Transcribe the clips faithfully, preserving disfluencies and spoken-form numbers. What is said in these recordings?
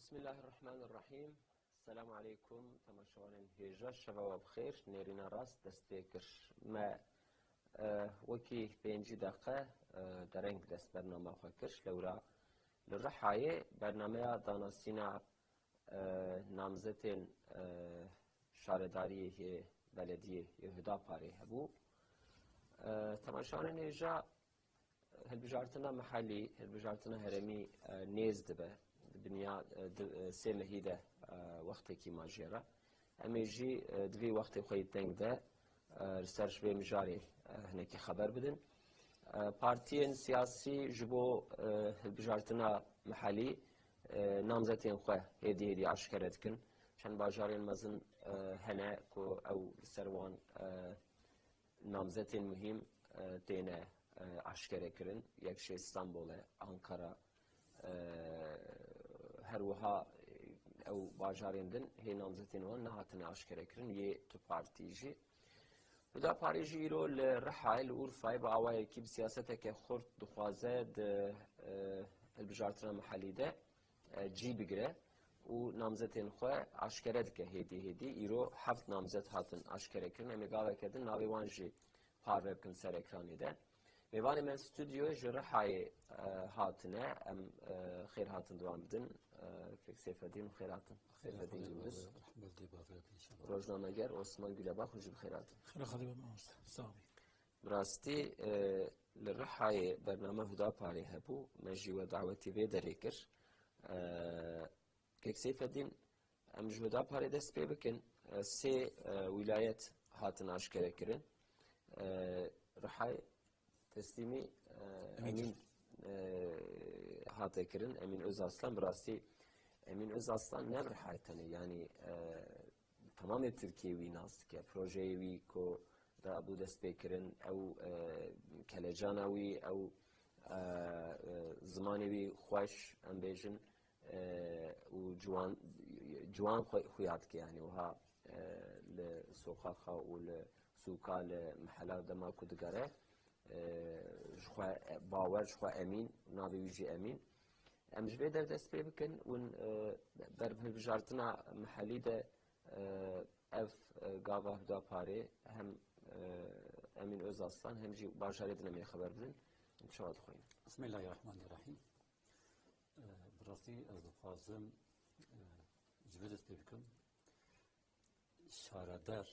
Bismillahirrahmanirrahîm. Selamu aleykum, temaşevanên hêja, şeva we bi xêr. Nêrîna rast dest pê kir. Me, e, wekî pêncî deqe, e, dereng dest bernama xwe kir. Lewra li Rihayê bernameya danasîna, e, namzetên, e, şaredariyê yê belediyê yê Hudaparê hebû. E, temaşevanên hêja, hilbijartina mehellî, hilbijartina herêmî, e, nêz dibe. Di binya, e, di, e, sê mehî de, e, wextekî ma jê re. Em ê jî, e, di vî wextê xwe yî teng de, e, li ser ji vê mijarê, e, hinekî xeber bidin. E, partiyên siyasî ji bo, e, hilbijartina mehellî, e, namzetên xwe hêdî hêdî aşkere dikin. Çend bajarên mezin, e, hene ku ew li ser wan, e, namzetên muhîm, e, têne, e, aşkere kirin. Yek jê Stenbol e, Ankara, e, her wiha, e, ew bajarên din hê namzetên wan nehatine aşkere kirin, yê tu partî jî. Hudaparê jî îro li Rihayê, li Urfayê bi awayekî bi siyaseteke xurt dixwaze di, e, hilbijartina mehellî de, e, cî bigire û namzetên xwe aşkere dike hêdî hêdî. Îro heft namzet hatin aşkere kirin. Em ê gaveke din navê wan jî parve bikin ser ekranê de. Mêvanê me stûdyoyê ji Rihayê, e, hatine. Em, e, xêr hatin di wan bidin. E, Kek Seyfedîn, xêr hatin. Seyfedîn Gündüz. Rojnameger Osman Gülebax, hûn jî bi xêr hatin. Xêra Xwedê be mamoste. Sax bî. Bi rastî, e, li Rihayê bername Hudaparê hebû. Me jî we dawetî vê derê kir. E, Kek Seyfedîn, em ji Hudaparê dest pê bikin. E, sê, e, wîlayet hatin aşkere kirin. E, Rihayê teslîmî, e, Emîn Emîn, e, hate kirin. Emîn Özaslan, bi rastî Emîn Özaslan ne li Rihayê tenê, yanî, e, temamê Tirkiyê wî nas dike. Projeyê wî ku da bû destpêkirin, ew, e, kelecana wî, ew, e, e, zimanê wî xweş, em bêjin, e, û ciwan, ciwan xwe xuya dike, yanî wiha, e, li soqaxa û li sûka, li mehela dema ku digere, e, ji xwe bawer, ji xwe emîn, navê wî jî Emîn. Em ji vê der dest pê bikin, hûn, e, ber bi hilbijartina mehellî de, e, ev, e, gava Hudaparê hem, e, Emîn Özaslan hem jî bajarê din em ê xeber bidin. Em çawa dixwînin? Bismillahirrahmanirrahîm. E, bi rastî ez dixwazim, e, ji vê dest pê bikim. Şaredar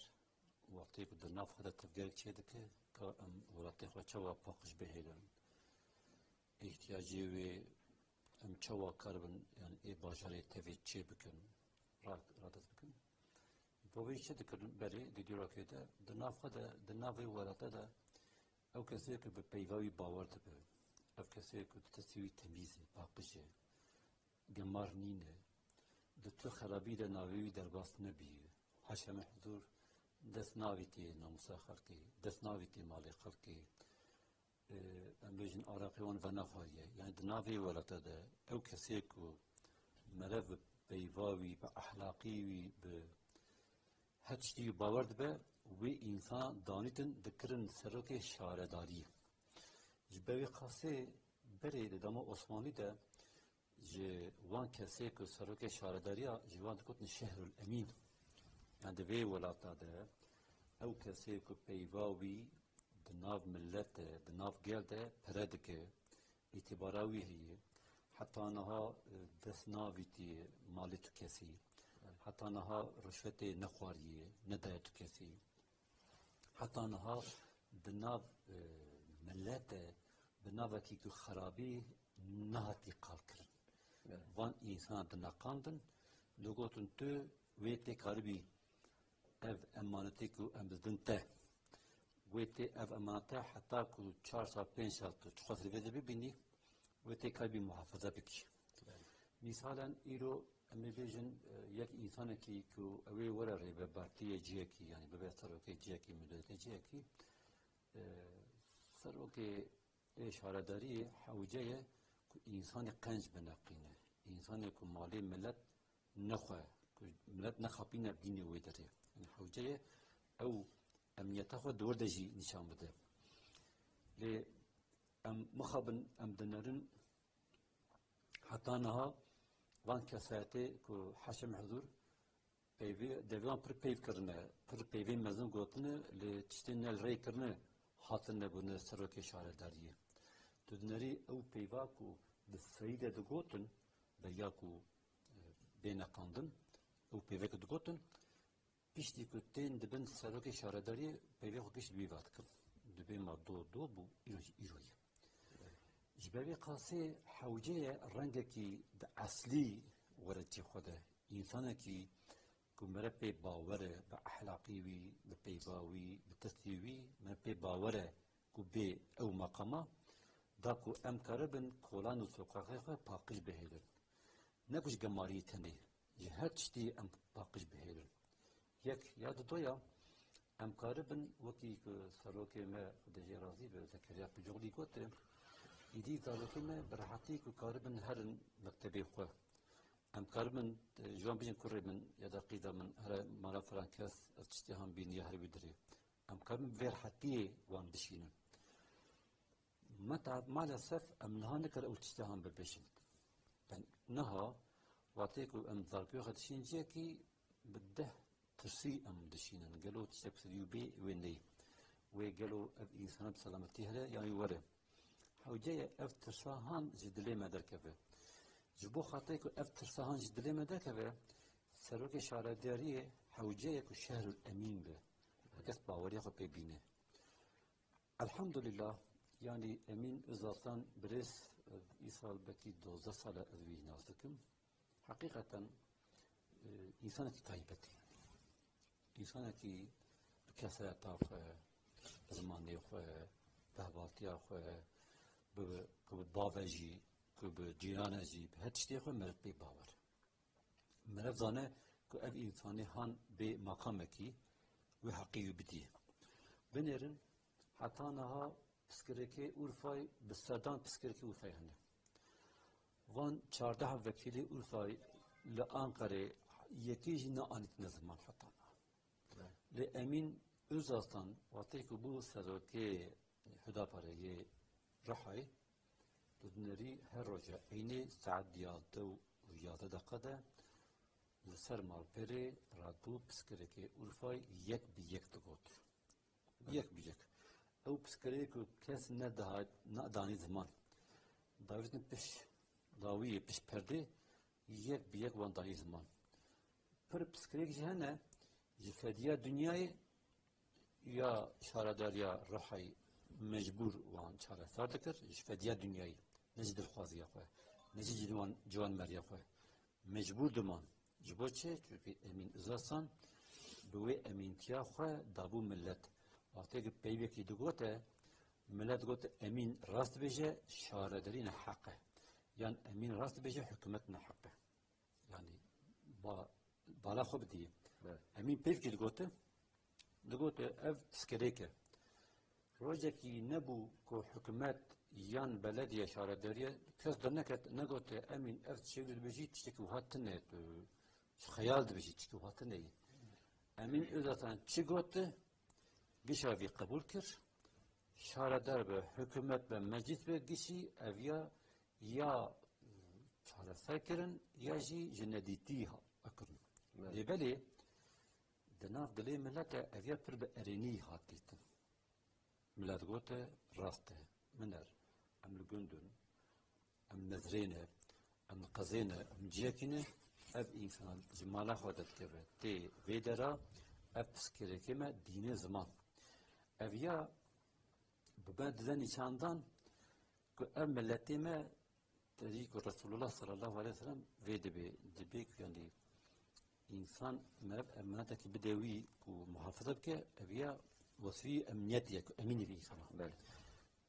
wextê ku di nav xwe de tevgerek çêdike, ka em welatê xwe çawa paqij bihêlin, îhtiyacê wê em çawa karibin, yani ê bajarê tevê çê bikin, ra-, radest bikin. Bo vê çi dikirin berê di dîrokê de, di nav xwe de, di nav vê welata de ew kesê ku bi peyva wî bawer dibe, ev kesê ku di destê wî temîz e, paqij e, gemar nîne, di tu xerabî de navê wî derbas nebî. Haşa min huzur, dest navîtê namusa xelkê, dest navîtê malê xelkê. Ê, em bêjin araqê wan venexwariye. Yani di navê welata de ew kesê ku mere bi peyva wî, bi ehlaqî wî, bi her tiştî wî bawer dibe, wê însan danîtin dikirin serokê şaredariyê. Ji ber wê qasê berê di dema Osmanlî de ji wan kesê ku serokê şaredariya ji wan digotin Şehrul Emîn. Yani di vê welata de ew kesê ku peyva wî di nav milet de, di nav gel de pere dike, îtîbara wî heye. Heta niha, e, dest navîtî malê tu kesî. Heta niha rişwetê nexwariye, nedaye tu kesî. Heta niha di nav, e, milet de bi navekî ku xerabî nehatî qalkirin. Evet. Van însanan dineqandin, digotin tu wê tê karibî ev emanetê ku em didin te, wê tê ev emanete heta ku çar sal, pênc sal tu çiqas li vê de bibînî, wê tê karibî muhafaza bikî. Evet. Mîsalen îro em ê bêjin, e, yek însanekî ku ew ê were rêvebertiyê cihekî, yanî bibe serokê cihekî, miletê cihekî, e, serokê ê şaredariyê hewce ye ku însanê qenc bineqîne. Însanê ku malê milet nexwe, ku milet nexapîne bînê wê derê. Yani hewce ye ew emniyeta xwe di wir de jî nîşan bide. Lê em mixabin, em dinerin heta niha Van kesayetê ku heşê mehzûr peyvê, devê wan pir peyv kirine, pir peyvên mezin gotine, lê tiştên ne li rê kirine, hatine bûne serokê şaredariyê. Tu dinerî ew peyva ku bi Seîdê digotin, beriya ku, e, bê neqandin, ew peyveke digotin, piştî ku tên dibin serokê şaredariyê, peyvê xwe giş bi vî va dikin. Dibê ma do do bû, îro jî îro ye. Ji ber vê qasê hewce ye rengekî di eslî were cihê xwe de. Însanekî ku mere pê bawer e, bi ehlaqî wî, bi peyva wî, bi tirsî wî, mere pê bawer e ku bê ew meqama, da ku em karibin kolan û soqaxê xwe paqij bihêlin. Ne ku ji gemariyê tenê, ji her tiştî em paqij bihêlin. Yek, ya didoya, em karibin, wekî ku serokê me, Xwedê jê razî be, Zekeriya Picoglî gote, îdî zarokê me bi rehetî ku karibin herin mektebê xwe. Em karibin, e, ji wan bijin kurê min ya da qîda min, here mala filan kes, ez tiştê han bîniya her wî dirê. Em karibin vê rehetiyê wan bişînin. Meta-, maalesef em niha nikir ew tiştê han bibêjin. Ben niha, watê ku em zarokê xwe dişînin ciyekî, bi deh tirsî em dişînin. Gelo tiştek sedî û bê wê neyê. Wê gelo ev însana bi selametî here yan wê were. Hewce ye ev tirsa han ji dilê me derkeve. Ji bo xatirê ku ev tirsa han ji dilê me derkeve, serokê şaredariyê hewce ye ku şehrul emîn be. Kes baweriya xwe pê bîne. Elhamdulillah, yanî Emîn Özaslan birêz, e, îsal belkî dozdeh sal e ez wî nas dikim. Heqîqeten, e, însanekî taybet e. Însanekî bi kesayeta xwe, bi zimanê xwe, bi hevaltiya xwe, bi, ku bi bave jî, ku bi cîrane jî, bi her tiştê xwe meriv pê bawer. Meriv zane ku ev însanê han bê maqamekî wê heqî wî bidî. Binêrin, heta niha piskirekê Urfayê bi sedan piskirekê Urfayê hene. Van çardeh vekîlê Urfayê li Anqerê yekê jî neanîtine ziman heta niha. Lê Emîn Özaslan, wextê ku bû serokê Hudaparê yê Rihayê, tu dinêrî her roje eynê saet diyalde û yazdeh deqa de li ser malperê radbû piskirekê Urfayê yek bi yek digot. Yek bi yek. Ew piskirê ku kes nedaha-, nedanî ziman. Davêtin piş dawiyê, piş perdê, yek bi yek wan dayî ziman. Pir piskirêk jî hene, ji fediya dinyayê ya şaredariya Rihayê mecbûr wan çareser dikir, ji fediya dinyayê, ne ji dilxwaziya xwe, ne ji ciwan, ciwanmeriya xwe. Mecbûr diman. Ji bo çi? Çunkî Emîn Özaslan bi wê emîntiya xwe dabû milet. Wextê ki peyvekî digote, milet gote, Emîn rast dibêje, şaredarî neheq e. Yan Emîn rast dibêje, hikûmet neheq e. Yanî ba-, bala xwe bidî. Evet. Emîn peyvekî digote, digote, ev piskirêk e. Rojekî nebû ku hikûmet yan belediye, şaredariye kes derneket, negote, Emîn, ev tiştê dibêjî, tiştekî wiha tune, tu ji xeyal dibêjî, tiştekî wiha tune ye. Emîn Özaslan çi gote, gişa vî qebûl kir. Şaredar be, hikûmet be, meclis be, gişî ev ya, ya çareser kirin, ya jî ji nedîtî ha-, kirin. Evet. Lê belê di nav dilê milet de ev ya pir bi erênî hat dîtin. Milet gote, rast e, min er, em li gund in, em mezrê ne, em li qezê ne, em ciyekî ne, ev însan ji mala xwe derdikeve. Tê vê dera ev piskirêkê me dîne ziman. Ev ya bi me dide nîşandan ku ev miletê me Terî ku Resulullah sallallahu aleyhi ve sellem vê dibê, dibê ku, yanî, însan meriv emanetekî bide wî ku muhafaza bike, ev ya wesfî emniyetî ye ku emînî vî însana. Belê.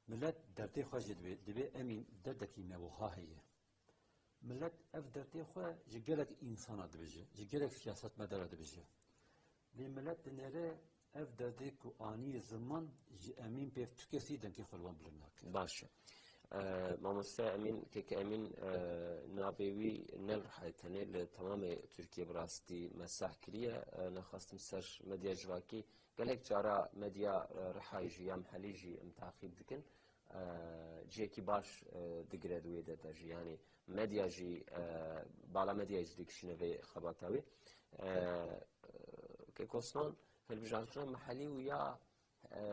Milet derdê xwe jî dibê, dibê Emîn, derdekî me wiha heye. Milet ev derdê xwe ji gelek însana dibêje, ji gelek siyasetmedara dibêje. Lê milet dinêre ev derdê ku anî ziman ji Emîn pê tu kesî dengê xwe li wan bilind nake. Baş e. E, mamoste Emîn, kek Emîn, e, navê wî ne li Rihayê tenê, li temamê Tirkiyê bi rastî mesah kiriye. E, nexwestim ser medya civakî, gelek cara medya, e, Rihayê jî ya mihelî jî em taqîb dikin. E, cihekî baş, e, digire di wê de de jî. Yanî medya jî, e, bala medyayê jî dikişîne vê xebata wê. E, Kek Osman, hilbijartina mihellî û ya, e,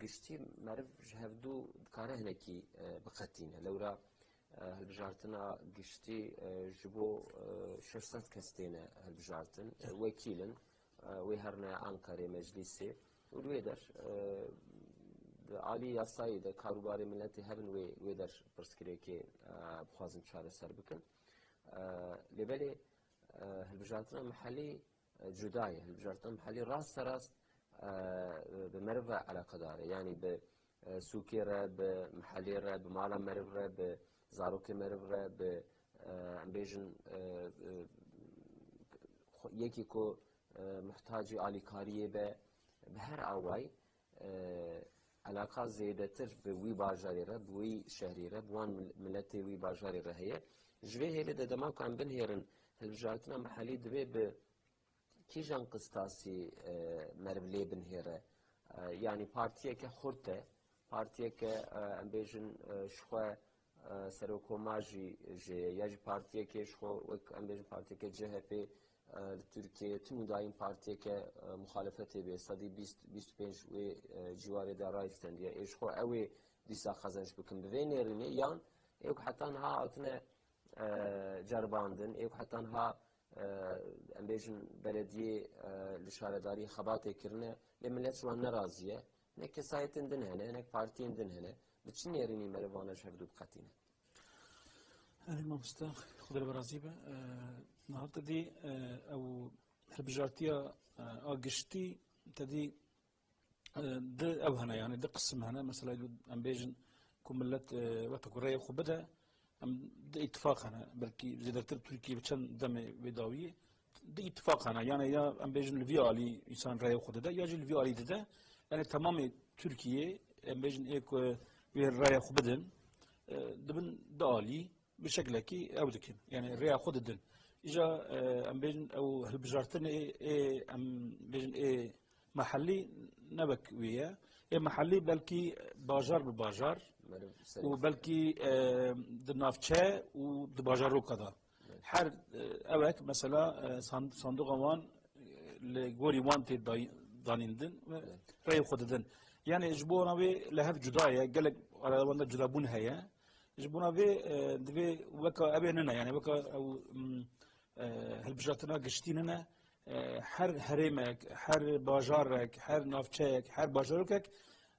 giştî meriv ji hevdû dikare hinekî, e, biqetîne. Lewra, e, hilbijartina giştî, e, ji bo, e, şeş sed kes têne hilbijartin. E, wekîl in, e, wê herine Ankarê meclîsê. Û li wê der, e, di alî yasayê de karûbarê miletê hebin wê, wê der pirsgirêkê, e, bixwazin çareser bikin. E, lê belê, e, hilbijartina mihellî, e, cuda ye. Hilbijartina mihellî rasterast, e, bi meriv ve eleqedar e. Yanî bi, e, sûkê re, bi mihellê re, bi mala meriv re, bi zarokê meriv re, bi, e, em bêjin, e, e, xwe-, yekî ku, e, muhtacî alîkariyê be, bi her awayî, e, eleqa zêdetir bi wî bajarê re, bi wî şehrî re, bi wan mil-, miletê wî bajarê re heye. Ji vê hêlê de dema ku em binihêrin, hilbijartina mihellî divê bi kîjan qistasî, e, meriv lê binihêre? E, yanî partiyeke xurt e, partiyeke, e, em bêjin, e, ji xwe, e, serokoma jî jê ye, ya jî partiyeke ji xwe wek em bêjin partiyeke C H P, e, li Tirkiyeyê tim û dayîn partiyeke, e, muxalefetê bê, sedî bîst, bîst û pênc wê, e, cîwarê de raystendiye. Ê ji xwe ew ê dîsa qezenç bikin bi vê nêrînê yan ê ku heta niha hatine, e, ceribandin, ê ku heta niha, e, em bêjin belediyê, e, li şaredariyê xebatê kirine, lê milet ji wan nerazî ye. Ne kesayetên din hene, ne partiyên din hene. Bi çi nêrînî meriv vana ji hevdû biqetîne? Erê mamoste, Xwedê li we razî be. E, niha te dî, e, ew hilbijartiya, e, a giştî, te dî, e, di ew hene, yanî di qisim hene. Mesela em bêjin ku millet, e, wexta ku rêyê xwe bide, em di îtifaq hene. Belkî zêdetir Tirkiye bi çend demê wê dawiyê. Di îtifaq hene. Yanî ya em bêjin li vî alî însan rêyê xwe dide, ya jî li vî alî dide. Yanî temamê Tirkiye, em bêjin ê ku wê rêya xwe bidin, e, dibin di alî, bi şeklekî ew dikin. Yanî rêya xwe didin. Îja, e, em bêjin ew hilbijartinê ê, em bêjin ê mehellî ne wek wê ye. Ê mehellî belkî bajar bi bajar Meriv serê û belkî, e, di navçe û di bajaroka de. Evet. Her, e, ewek mesela, e, sand-, sandoqa wan, e, li gorî wan tê day-, danîndin ve Evet. rêyê xwe didin. Yanî ji bo wana wê li hev cuda ye, gelek araya wan de cudabûn heye. Ji bona vê, e, divê weka ew ê nine, yanî weka ew, m, e, hilbijartina giştî nine, e, her herêmek, her bajarek, her navçeyek, her bajarokek,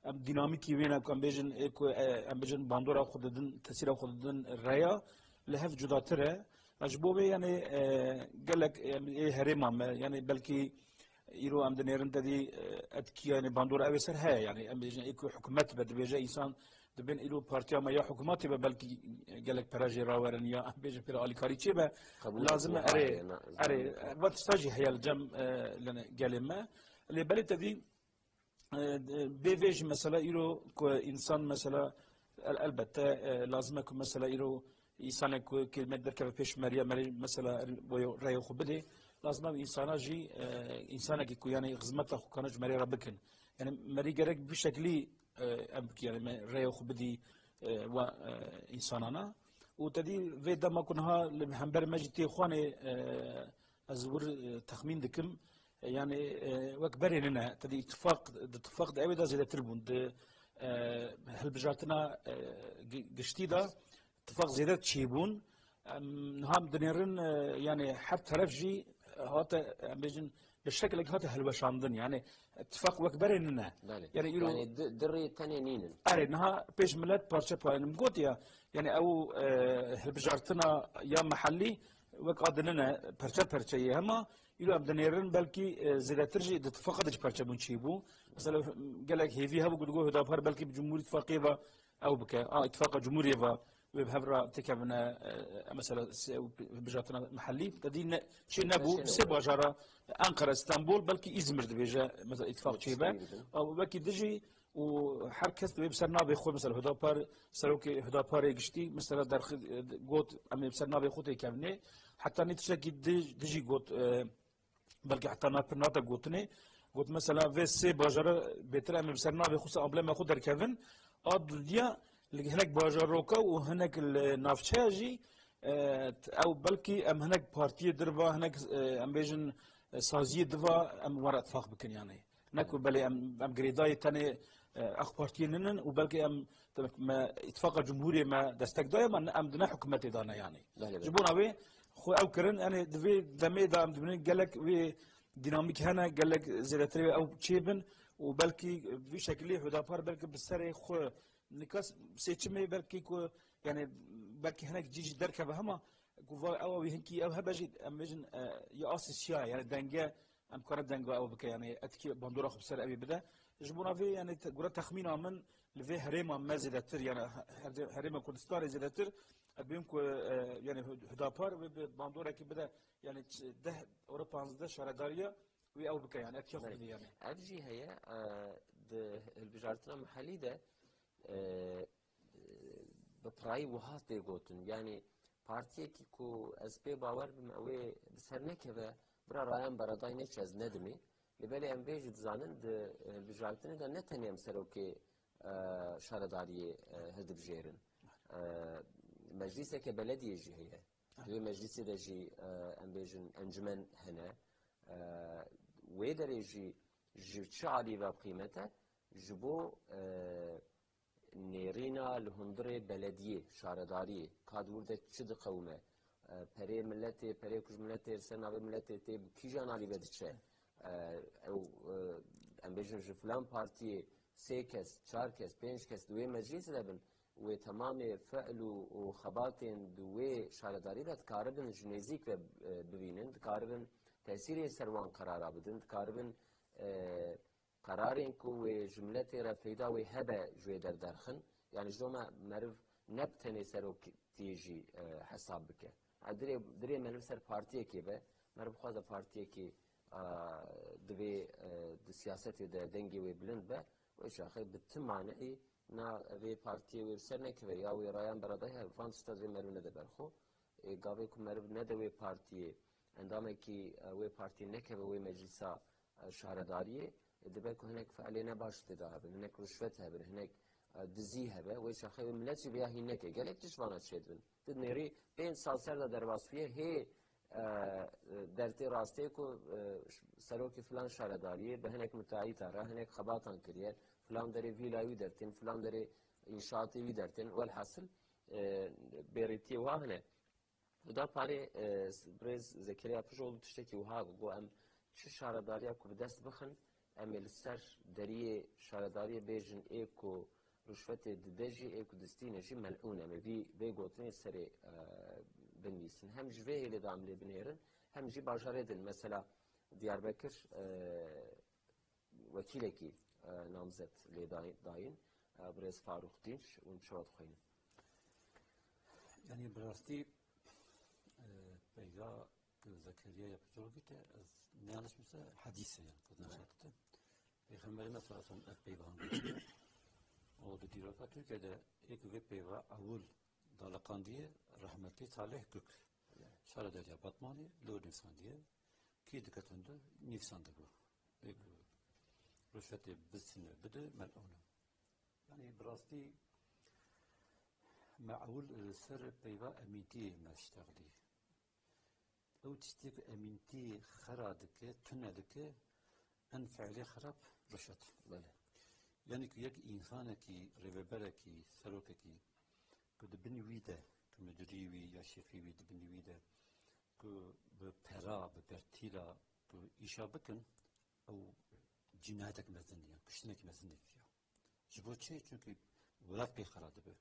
em dînamîkî wê ne ku em bêjin, ê ku, e, em bêjin bandora xwe didin, tesîra xwe didin rêya, li hev cudatir e. Ji bo vê, yanî, e, gelek, e, ê herêma me, yanî belkî Îro em dinêrin te dî, e, etkiya, yanî bandora ew ê ser heye, yanî em bêjin ê ku hikûmet be, dibêje însan, dibên îro partiya me ya hikûmetê be, belkî gelek pere jê rawerin ya em bêjin pêra alîkarî çê be. Qebûl Lazim e, nakin, erê, erê, e, van tişta jî heye li cem, e, lene gelê me. Lê belê te dî, e, bê vê jî mesela îro ku însan mesela el-, elbette, e, lazim e ku mesela îro Însanek ku kêlmek derkeve pêş meriya, merî mesela bo rêyê xwe bidê, lazim e însana jî, e, însanekî ku yanî xizmeta xwe kane ji merî re bikin. Yanî merî gerek bi şeklî, e, em bikî, yanî me rêyê xwe bidî, e, wa, e, însanana. Û te dî vê dema ku niha li hember me jî tê xwanê, e, ez wir, e, texmîn dikim, e, yanî, e, wek berê nine, te dî îtifaq, di tifaq de ew ê de zêdetir bûn. Di, e, hilbijartina, e, gi-, giştî de tifaq zêde çêbûn. Em niha em dinêrin, e, yanî her teref jî hate, em bêjin, bi şeklek hate hilweşandin. Yanî tifaq wek berê nine. Belê. Yanî îro Yanî di, di rê tenê nînin. Erê, niha pêş milet parçe parçe min got ya, yanî ew, e, hilbijartina ya mehellî wek a dinine perçe perçe yê hema, îro em dinêrin belkî, e, zêdetir jî di tifaqa de ji perçe bûn çêbû. Mesela gelek hêvî hebû ku digot Hudapar belkî bi Cumhur Îtifaqê ve ew bike. A, Îtifaqa Cumhuriyê ve wê bi hev re têkevine, e, mesela se-, hilbijartina mehellî. Te dî ne, çê nebû, Çê sê nebû. bajara Ankara, Stenbol, belkî Îzmir dibêje, mesela îtifaq çêbe. Çêbû. A, wekî dijî û her kes divê bi ser navê xwe, mesela Hudapar, serokê Hudaparê giştî, mesela derxi-, got, em ê bi ser navê xwe têkevnê. Heta nê tiştekî di-, dijî got, e, belkî heta na pir nate gotinê. Got, mesela vê sê bajara bêtir em ê bi ser navê xwe, ser amblema xwe derkevin. A dudiya li hinek bajaroka û hinek li navçeya jî, e, ew belkî em hinek partiyê dirva, hinek, e, em bêjin, e, saziyê diva em were ittifaq bikin yani. Ne ku belê em, em girêdayê tenê, e, AK Partiyê ninin û belkî em, demek me îtifaqa cumhuriyê me destek daye, me em di ne hikûmetê de ne yani. Belê, belê. Ji bona wê xwe ew kirin, yani di vê demê de em dibînin gelek wê dînamîk hene, gelek zêdetirê wê ew çêbin û belkî vî şekilî Hudapar belkî bi serê xwe nika seçimê belkî ku, yani belkî hinek cî jî derkeve hema ku va ew wî hinkî ew hebe jî em bêjin, e, ya asê siyah e, yani denge em kare denga ew bike, yani etkî bandora xwe bi ser ew ê bide. Ji bona vê yani te, gure texmîna min li vê herêma me zêdetir, yani her-, herêma Kurdistanê zêdetir, ez bêm ku, e, yani Hud-, Hudapar wê bi bandorekî bide, yani ç-, deh û panzdeh şaredariya wê ew bike, yani etkiya xwe Belê. bide yani. Ev jî heye, e, di hilbijartina mihellî de, e, e, bi pirayî wiha tê gotin. Yanî partiyekî ku ez pê bawer bim ew ê bi ser nekeve, bira Rayan Beradayî neçe ez nedimê. Lê belê em vê jî dizanin di, e, hilbijartinê de ne tenê em serokê, e, şaredariyê, e, hildibijêrin. E, meclîseke belediyê jî heye. Di wê meclîsê de jî, e, em bêjin encûmen hene. E, wê derê jî ji çi alî ve qîmet e? Ji bo, e, nêrîna li hundirê belediyê, şaredariyê, ka di wir de çi diqewime? E, perê miletê, perê ku ji miletê, li ser navê miletê tê, bi kîjan alî ve diçe? E, ew, e, em bêjin ji filan partiyê sê kes, çar kes, pênc kes di wê meclîsê de bin, wê temamê fe'l û, û xebatên di wê şaredarî de dikaribin ji nêzîk ve, e, bibînin, dikaribin tesîrê ser wan qerara bidin, dikaribin, e, qerarên ku wê ji miletê re feyda wê hebe ji wê derderxin. Yani ji me meriv ne bi tenê serokê jî, e, hesab bike. Ha, dirê, dirê meriv ser partiyekê be, meriv xwaze partiyekê, a, divê, e, di siyasetê de dengê wê bilind be, wê çaxê bi ti maneyî na vê partiyê wê bi ser nekeve ya wê Rayan Beradayî hebe, van tişta divê meriv nede ber xwe. Ê, gavê ku meriv nede wê partiyê, endamekî, e, wê partiyê nekeve wê meclîsa, e, şaredariyê, e, dibe ku hinek fe'lê ne baş tê de hebin, hinek ruşvet hebin, hinek, e, dizî hebe, wê çaxê wê milet jî vêya hîn neke. Gelek tişt vana çêdibin. Tu nêrî pênc sal ser de derbas bûye, hê, e, e, dertê rastê ku, e, ş-, serokê filan şaredariyê bi hinek mutaîta re hinek xebatan kiriye, filan derê vîlayê wî dertên, filan derê înşaatê wî dertên. Welhasil, e, bêrîtiyê wa hene. Huda parê, e, s-, birêz Zekeriya Pijoğlu tiştekî wiha got, got, em çi şaredariya ku bi dest bixin, em ê li ser deriyê şaredariyê bêjin, ê ku ruşvetê dide jî, ê ku distîne jî mel'ûn e. Em ê vî, vê gotinê serê, e, binivîsin. Hem ji vê hêlê de em lê binêrin, hem jî bajarê din. Mesela Diyarbekir, e, wekîlekî, e, namzet lê day-, dayîn, e, birêz Farûq Dînç, hûn çawa dixwînin? Yanî bi rastî, e, peyva ku Zekeriya Yapıcıoğlu te, ez ne yanlış bilse hedîs e yani, kurdun Evet. Peyxemberê me sallallahu aleyhi ve sellem ev peyva hangi? O di dîroka Tirkiye de êk vê peyva ewil daliqandiye rahmetli Salih Gök. Şaredarya Batmanê li wir nivîsandiye. Kî diketin de nivîsandibû. Ê ku ruşvetê bisine bide, mel'ûn e. Yanî bi rastî me ewil li ser peyva emîntiyê me ştexlî. Ew tiştê ku emîntî xera dike, tune dike, en fiilê xerab ruşvet. Belê. Yanî ku yek însanekî, rêveberekî, serokekî ku di bin wî de, ku mudirî wî ya şêfî wî di bin wî de, ku bi pera, bi bertîla, ku îşa bikin, ew cînayetek mezin e, kuştinek mezin e ya. Ji bo çi? Çunkî welat pê xera dibe.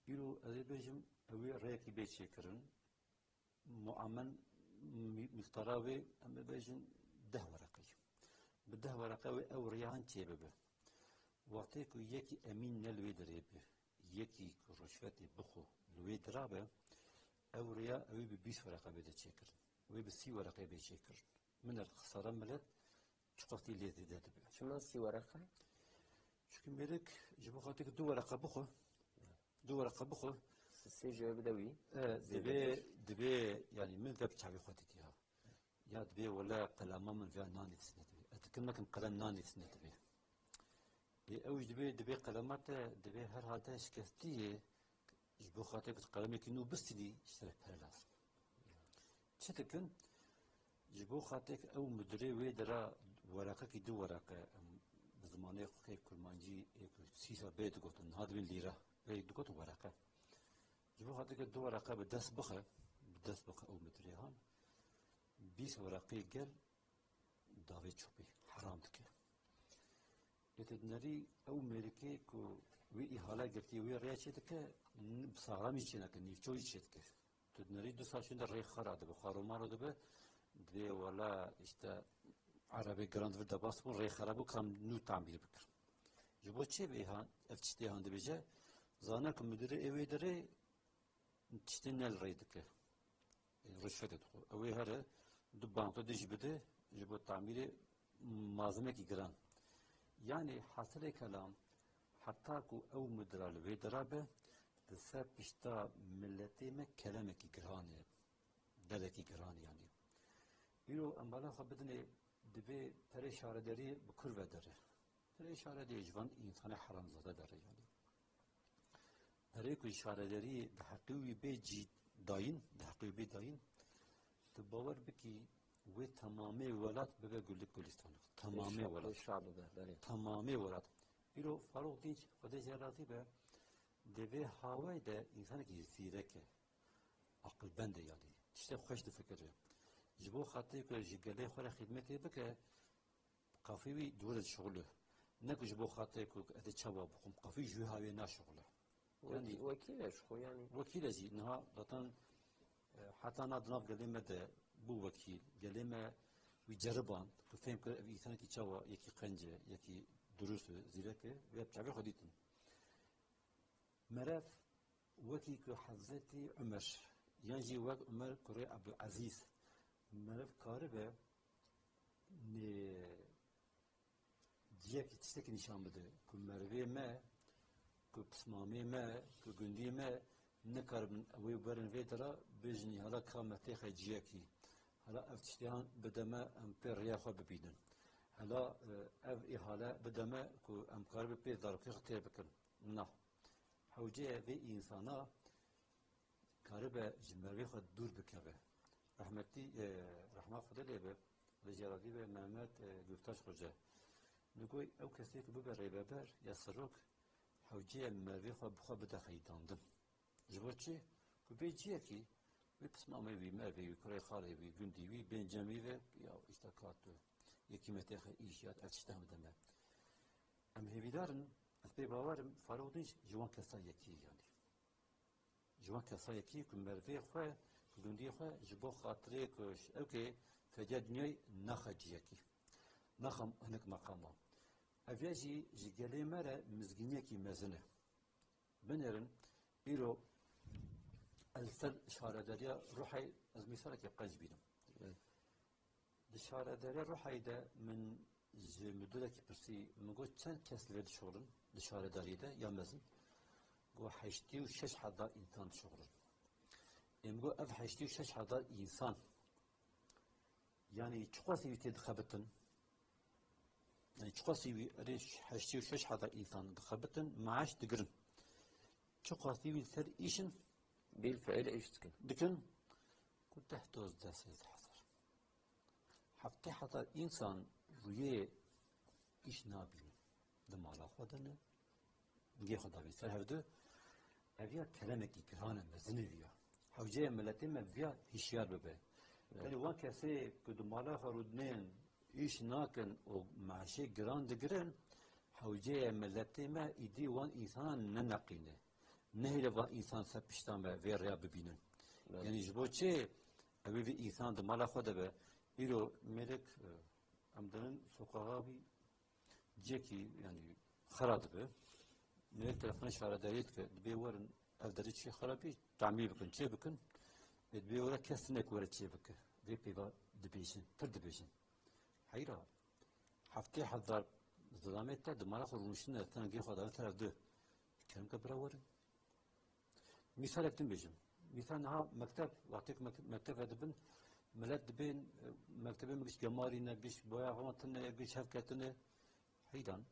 Îro ez ê bêjim, ew ê rêyekî bê çêkirin, muamen mî-, mîqdara wê, em ê bêjin deh wereqe ye. Bi deh wereqe wê ew riya hin çêbibe. Wextê ku yekî emîn ne li wê derê be, yekî ku ruşvetê bixwe li wê dira be, ew riya ew ê bi bîst wereqe bê de çêkirin. Wê bi sî wereqe bê çêkirin. Min er xisara milet çiqaftî lê zêde dibe. Çima sî wereqe? Çunkî mêrik ji bo xatir ku du wereqe bixwe, du wereqe bixwe. Sê ji wê bide wî. E, divê, divê, yani min vek çavê xwe dîtiya. Ya divê wele qelema min vê nanî distine divê. Ez dikim nekim qelem nanî distine divê. Lê ew jî divê, divê qelema te, divê her halde şikestî yê, Ji bo xatirê ku tu qelemekî nû bistînî, ji te re pere lazim. Çi dikin? Ji bo xatirê ku ew mudirê wê dera wereqekî du wereqe, em, bi zimanê xwe kurmancî ê ku sîsa bê digotin, niha dibin lîra, wê digotin wereqe. Ji bo xatirê ku du wereqe bi dest bixe, bi dest bixe ew mudirê han, bîst wereqê gel davê çopî heram dike. Lê tu dinerî ew mêrikê ku wî îhale girtî, wî rêya çê dike, n-, bi saxlamî çê nake, nîvço jî çê dike. Tu dinerî du sal şûnde rê xera dibe, xarûmaro dibe, divê wela işte erebê giran di vir de bas bûn, rê xera bû, kam nû tamîr bikir. Ji bo çê vê han, ev tiştê han dibêje, zane ku mudirê ê wê derê tiştê ne li rê dike. Rişwetê dixwe. Ew ê here du bankto dê jî bide ji bo tamîrê malzemekî giran. Yanî hasilê kelam, heta ku ew mudira li vê dera be, li ser pişta miletê me kelemekî giran e. Delekî giran e yanî. Îro em bala xwe bidinê, divê perê şaredariyê bi kur ve dere. Perê şaredariyê ji van însanê heramzade dere yanî. Perê ku şaredariyê di heqê wî bê cî dayîn, di heqê wî bê dayîn, tu bawer bikî wê temamê welat bibe gulik gulistanek. Temamê welat. Şa bibe, belê. Temamê welat. Îro Farûq Dînç, Xwedê jê razî be, di vê hawayê de însanekî zîrek e. Aqilbend e yanî. Tiştê xweş difikire. Ji bo xatirê ku ji gelê xwe re xîdmetê bike, qafî wî dûr e dişuxile. Ne ku ji bo xatirê ku ez ê çawa bixwim, qafî ji wî hawê naşuxile. Yanî wekîl e ji xwe yanî. Wekîl e jî. Niha zaten, e, heta na di nav gelê me de bû wekîl. Gelê me wî ceriband ku fêm kir ev însanekî çawa, yekî qenc e, yekî durust e, zîrek e, wê bi çavê xwe dîtin. Meriv wekî ku Hezretî Umer, yan jî wek Umer kurê Ebdulezîz, meriv karibe nê ciyekî tiştekî nîşan bide, ku merivê me, ku pismamê me, ku gundiyê me nikaribin wê berin vê dera, bêjin, hala ka me têxe ciyekî. Hala ev tiştiyan bide me, em pê riya xwe bibînin. Hala, e, ev îhale bide me, ku em karibe pê zarokê xwe têr bikin. Na. Hewce ye vê însana karibe ji merivê xwe dûr bikeve. Rehmetî, e, rehma Xwedê lê be, li jê re dî be Mehmet, e, Guftaş Xoce. Digoy ew kesê ku bibe rêveber ya serok, hewce ye merivê xwe bi xwe bide xeyidandin. Ji bo çi? Ku bê ciyekî wî pismamê wî, merivê wî, kurê xalê wî, gundî wî, bên cem wî ve, ya işte ka tu yekî me têxe îş ya ev tişt hem deme. Em hêvîdar in, ez pê bawer im, Farûq Dînç ji wan kesa yekî yanî. Ji wan kesa yekî ku merivê xwe, ku gundiyê xwe ji bo xatirê ku ew kê fediya dinyayê naxe ciyekî. Naxe hinek meqama. Ev ya jî ji gelê me re mizgîniyekî mezin e. Binêrin, îro ez li ser şaredariya Ruhey ez mîsalekî qenc bînim. Evet. Di şaredariya Ruhey de min ji mudirekî pirsî, min got, çend kes li vê dişuxulin di şaredariyê de ya mezin? Got, heştê û şeş hezar însan dişuxulin. Ê min got, ev heştê û şeş hezar însan, yanî çiqasî wî tê dixebitin? Yanî çiqasî wî erê heştê û şeş hezar însan dixebitin, maaş digirin. Çiqasî wî li ser îş in? Bilfiil îş dikin. Dikin. Ku deh doz deh sêzdeh hezar. Heftê hezar însan rûyê îş nabînin. Di mala xwe de ne. Gê xwe davî ser hevdu. Ev ya kelemekî giran e, mezin e viya. Hewce ye miletê me viya hişyar bibe. Evet. Yanî wan kesê ku di mala xwe rûdinên îş nakin û maaşê giran digirin, hewce ye miletê me îdî wan însanan neneqîne. Nehêle van însan ser pişta me vê rêya bibînin. Evet. Yanî ji bo çi ew ê vî însan di mala xwe de be? Îro mêrik, e, em dinin soqaxa wî ciyekî, yanî xera dibe. Mêrik telefona şaredariyê dike, dibê werin ev derê çi xera bî, tamîr bikin, çê bikin. Ê dibê were kes tune ku were çê bike. Vê pêva dibêjin, pir dibêjin. Heyra, heftê hezar zilamê te di mala xwe rûniştine, tengê xwe dane teref du. Kerem ke bira werin. Mîsalek din bêjim. Mîsal niha mekteb, wextê ku mek-, mekteb vedibin, milet dibên, e, mektebê min giş gemarî ne, giş boya xwe tune, giş hevketine. Heyran,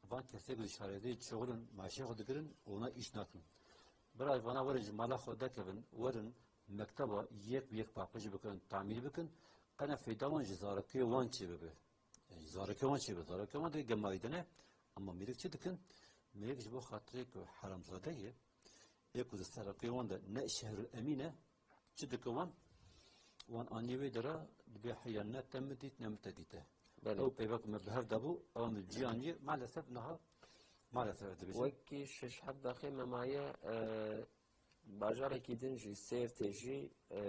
van kesê ku di şaredê dişuxulin, maaşê xwe digirin, ona îş nakin. Bira vana werin ji mala xwe dekevin, werin mekteba yek bi yek paqijî bikin, tamîr bikin, qene feyda wan ji zarokê wan çê bibe. Ji zarokê wan çê bibe, zarokê wan dê gemarî de ne. Ama mêrik çi dikin? Mêrik ji bo xatirê ku heramzade ye, ê ku di serokê wan de ne şehrul emîn e, çi dike wan? Wan anî wê dira dibe heya ne te min dît, ne min te dîte. Belê. Ew peyva ku me bi hev de bû, ew min cî anî, maalesef niha, maalesef dibêjin. Wekî şeş heft daxê me maye, e, bajarekî din jî Sêrtê jî, e,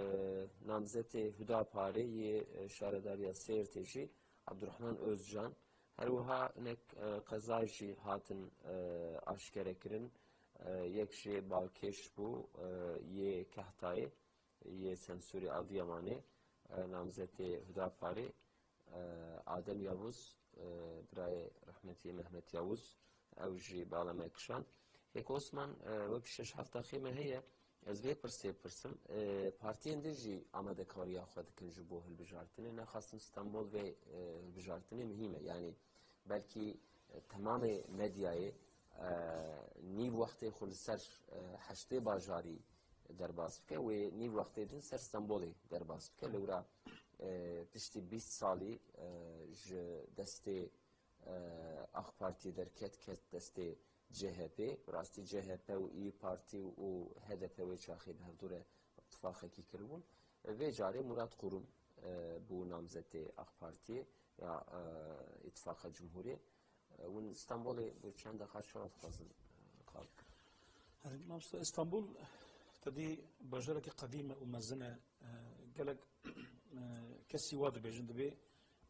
namzetê Huda Parê yê, e, şaredariya Sêrtê jî Abdurrahman Özcan. Her wiha hinek, e, qeza jî hatin, e, aşkere kirin. E, yek jê balkêş bû, e, yê Kehtayê, yê Sensûrê Adiyamanê, e, namzetê Huda Parê, e, Adem Yavuz, e, birayê rehmetî Mehmet Yavuz, ew jî bala me kişand. Kek Osman, e, wek şeş heft daxê me heye, ez vê pirsê pirsim. E, partiyên din jî amadekariya xwe dikin ji bo hilbijartinê. Nexasim Stenbol vê, e, hilbijartinê muhîm e. Yanî belkî, e, temamê medyayê, e, nîv wextê xwe li ser, e, heştê bajarî derbas bike, wê nîv wextê din ser Stenbolê derbas bike. Li wira, e, piştî bîst salî, e, ji destê, e, AK Partiyê derket, ket destê C H P. Rastî C H P û İYİ Parti û H D P wê çaxê bi hevdû re îtifaqekî kiribûn. Vê carê Murat Kurum, e, bû namzetê AK Partiyê ya, e, Îtifaqa Cumhuriyê. E, hûn Stenbolê bi çend deqa çawa dixwazin, e, qal bikin? Herî, mamoste, Stenbol tedî bajarekî qedîm e û mezin e. E, gelek, e, kesî wa dibêjin, dibê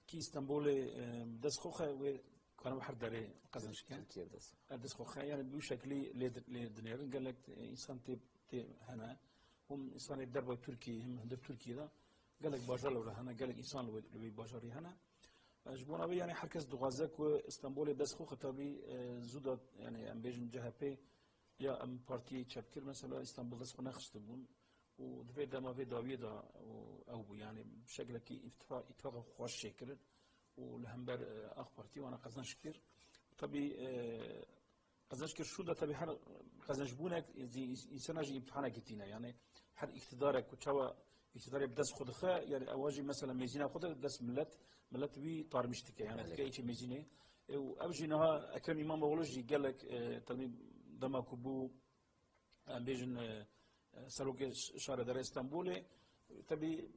kî Stenbolê, e, dest xwe xe wê kare her derê qezenc ke. Tirkiye dest. E, dest xwe xe, yani bi şeklî lê di-, lê dinêrin. Gelek, e, însan tê, tê hene. Hûn însanê dervay Tirkiyê, him hundir Tirkiyê de gelek bajar li wira hene, gelek însan li wê, li wê bajarî hene. E, ji bona vê, yani, her kes dixwaze ku Stenbolê dest xwe, tabî, e, zû da, yani, em bêjin C H P ya em partiyê çepkir, mesela, Stenbol dest xwe nexistibûn û di vê dema vê dawiyê de û ew bû, yani, bi şeklekî îtifa-, îtifaqa xweş çêkirin û li hember, e, AK Partî wana qezenc kir. Tabî, e, Qezenc kir şûnda, tabii her qezencbûnek, zî-, însana jî îmtihanekî tîne. Yani her îktidarek ku çawa îktidarê bi dest xwe dixe, yani ewa jî mesela mêzîna xwe de dest millet, millet wî tarmîş dike. Yani dike îçê mêzînê. E, û ev jî niha Ekrem İmamoğlu jî gelek, e, tabii dema ku bû, em bêjin, e, e, serokê ş-, şaredara Stenbolê, tabii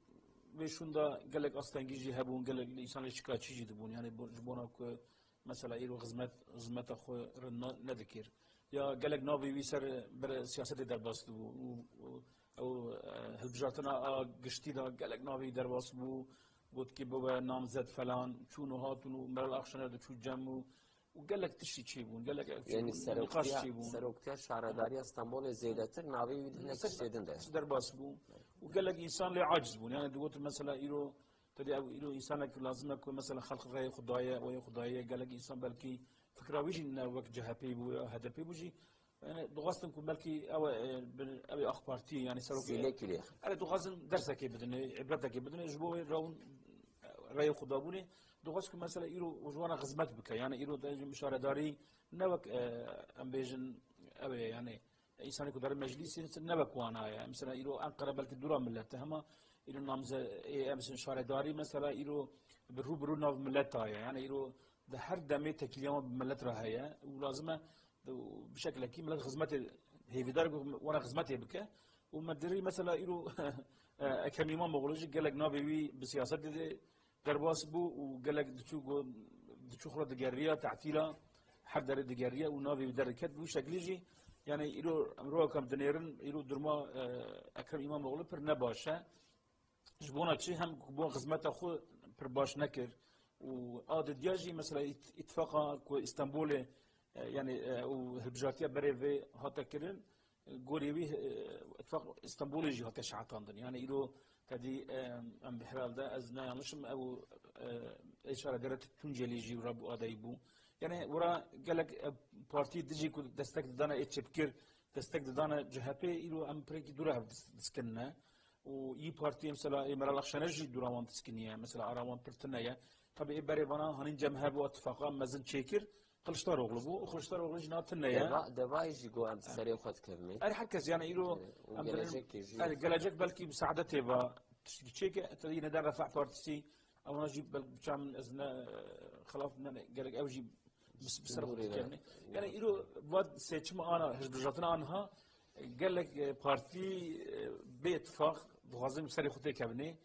vê şûnda gelek astengî jî hebûn, gelek însanê şikayetçî jî dibûn. Yani bo-, ji bona ku mesela îro xizmet, xizmeta xwe rind na-, nedikir. Ya gelek navê wî ser ber siyasetê derbas dibû. Û, û ew, e, hilbijartina a giştî de gelek navê wî derbas bû. Got ki bibe namzet falan, çûn û hatûn û Meral Akşener diçû cem û, û gelek tiştî çêbûn, gelek ev Yani çêbûn, seroktiya, nîqaş çêbûn. Seroktiya şaredariya Stenbolê zêdetir navê wî di hinek Ser-, tiştê din de. Derbas bû. Û gelek însan lê aciz bûn. Yani digot mesela îro Tedî ew îro însanek lazim e ku mesela xelq reyê xwe daye, wê xwe daye, gelek însan belkî fikra wî jî ne wek C H P bû ya H D P bû jî. Yani dixwestin ku belkî ew, e, bin, ew ê AK Partî, yani serokê Zîlekî lê. Erê dixwazin dersekê bidin, îbretekê bidin, ji bo wê rewin reyê xwe dabûnê. Dixwest ku mesela îro ji wana xizmet bike. Yani îro de şaredarî ne wek, e, em bêjin ew ê yani Însanê ku dere meclîsê ne wek wana ye. Mesela îro Enqere belkî dûra millet e, hema îro namze-, ê, em şaredarî mesela îro bi rû bi rû nav millet a ye. Yani îro di her demê tekîliya wan bi millet re heye û lazim e bi şeklekî millet xizmetê hêvîdar ku wana xizmetê bike û me dirî mesela îro, e, Ekrem İmamoğlu jî gelek navê wî bi siyasetê de derbas bû û gelek diçû go-, diçû xwe digeriya, tetîla her derê digeriya û navê wî derdiket. Bi wî şeklî jî, yani îro em roka em dinêrin, îro durma, e, Ekrem İmamoğlu pir ne baş e. Ji bona çi hem ku bo xizmeta xwe pir baş nekir û a didiya jî mesela ît-, îtifaqa ku Îstanbulê, e, yani, e, û hilbijartiya berê vê hate kirin, gorê wî, e, îtifaq Îstanbulê jî hate şehetandin. Yani îro tedî, e, em herhalde ez ne yanlışım ew, e, ê şaredere Tuncelî jî rabû adayî bû. Yani wira gelek, e, partî dijî ku destek didane ê çepkir, destek didane C H P, îro em pirekî dûre hev dis-, diskinine. Û yî partî mesela ê Meral Akşener jî dûra wan diskiniye. Mesela ara wan pir tune ye. Tabi ê berê vana hanîn cem hev û îtifaqa mezin çêkir. Kılıçdaroğlu bû. Kılıçdaroğlu jî na tune ye. Deva, Devayê jî got em serê xwe dikevin. Erê her kes, yani îro Û em gelecektê dirin, jî. Erê gelecek belkî bi saadetê ve tiştekî çêke, te yine de Refah Partisi, ewana jî belkî biçam ez ne, e, xilaf ne, ne, gerek ew jî bi, bi ser xwe Cumhuriyet. Dikevin. Yani îro va seçim ana, hilbijartina anha, e, gelek, e, partî, e, bê ittifaq dixwazin bi serê xwe têkevin.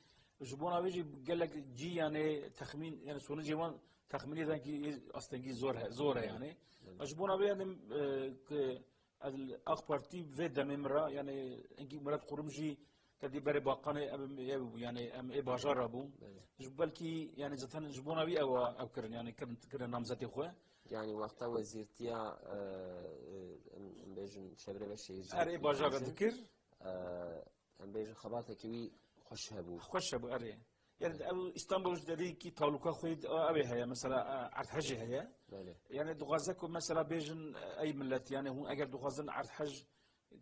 Ji bona vê jî gelek cî, yani texmîn, yani sonucê wan texmînê de ki astengî zor he, zor e yani. Evet. Ji bona vê yani, e, ki ez li AK Partî vê demê min re, yani enkî Murat Kurum jî tedî berê Bakanê em ê bû, yani em ê bajar re bû. Evet. Ji belkî yani zaten ji bona vî ew, ew kirin, yani kirin, kirin namzetê xwe. Yani wexta wezîrtiya, e, e, em, em bêjin çevre ve şehircilik. Erê bajar re bêjin. Dikir. E, em bêjin xebatekî wî xweş hebû. Xweş hebû, erê. Yani ew Îstanbul ji derî kî taluka xwe ew ê heye, mesela, e, erdhejê heye. Belê. Yani dixwaze ku mesela bêjin, e, ey millet, yani hûn eger dixwazin erdhej,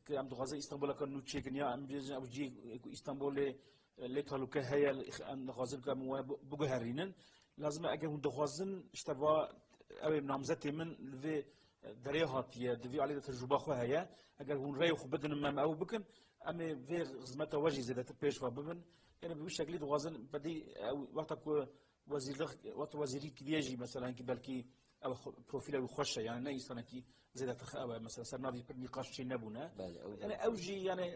ki em dixwazin Îstanbuleke nû çêkin, ya em bêjin ew cî ku Îstanbulê, e, lê taluke heye, em dixwazin ku em we bi-, biguherînin. Lazim e eger hûn dixwazin, işte va ew ê namzetê min li vê, e, derê hatiye, di vî alî de tecrûba xwe heye. Eger hûn rêyê xwe bidin me, em ew bikin, em ê vê xizmeta we jî zêdetir pêş ve bibin. Yani bi wî şeklî dixwazin, bedî, ew, wexta ku wezîrlik, wexta wezîrî kiriye jî, mesela, hinkî belkî ew xwe-, profîla wî xweş e, yani ne însanekî zêdetir ew e, mesela, ser navî pir nîqaş çê nebûne. Belê, ew Yani belê. Ew jî, yani,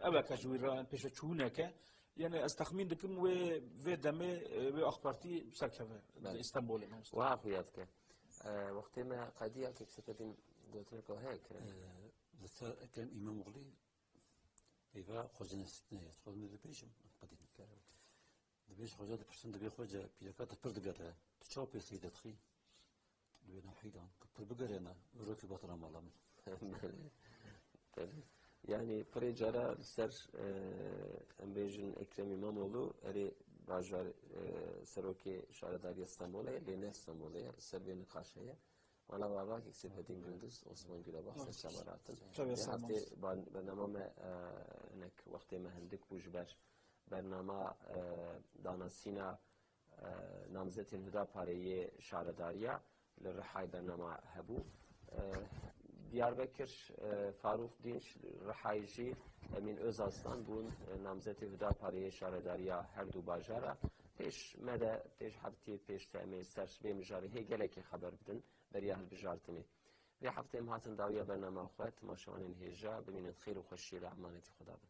ew e ke ji wî re pêşveçûneke. Yani ez texmîn dikim wê, vê demê, e, wê AK Partî serkeve Belê. Li Îstanbulê, mamoste. Wiha xuya dike. E, wextê me qediya kek Sefedîn gotineke heye kire. Ee, li ser Ekrem İmamoğlu peyva xwezî nesîtine ye. Xwezî dibêjim, qedî. Dibêj xweca dipirsin, dibê xweca pîreka te pir digere. Tu çawa pê seyde dixî? Dibê nehîdan, ku pir bigerêne, rokî batira mala min. Belê. Belê. Yani pirê cara li ser, e, em bêjin Ekrem İmamoğlu, erê bajar, e, serokê şaredariya Stenbolê ye, lê ne Stenbolê ye, li ser vê niqaş heye. Mala we ava kek Seyfeddîn Gündüz, Osman Gülabak, ser çavan hatin. Tabii, Vê sağ olun. Heftê bar-, bernama me, e, hinek wextê me hindik bû ji ber bernama, e, danasîna, e, namzetên Hudaparê yê şaredariya li Rihayê bernama hebû. E, Diyarbekir, e, Farûq Dînç, Rihayê jî Emîn Özaslan bûn, e, namzetê Hudaparê yê şaredariya her du bajara. Pêş me de, pêş heftê, pêş te em ê ser vê mijarê hê gelekê xeber bidin beriya hilbijartinê. Vê heftê em hatin dawiya bernama xwe, temaşevanên hêja, bimînin xêr û xweşiyê li emanetî Xweda bin.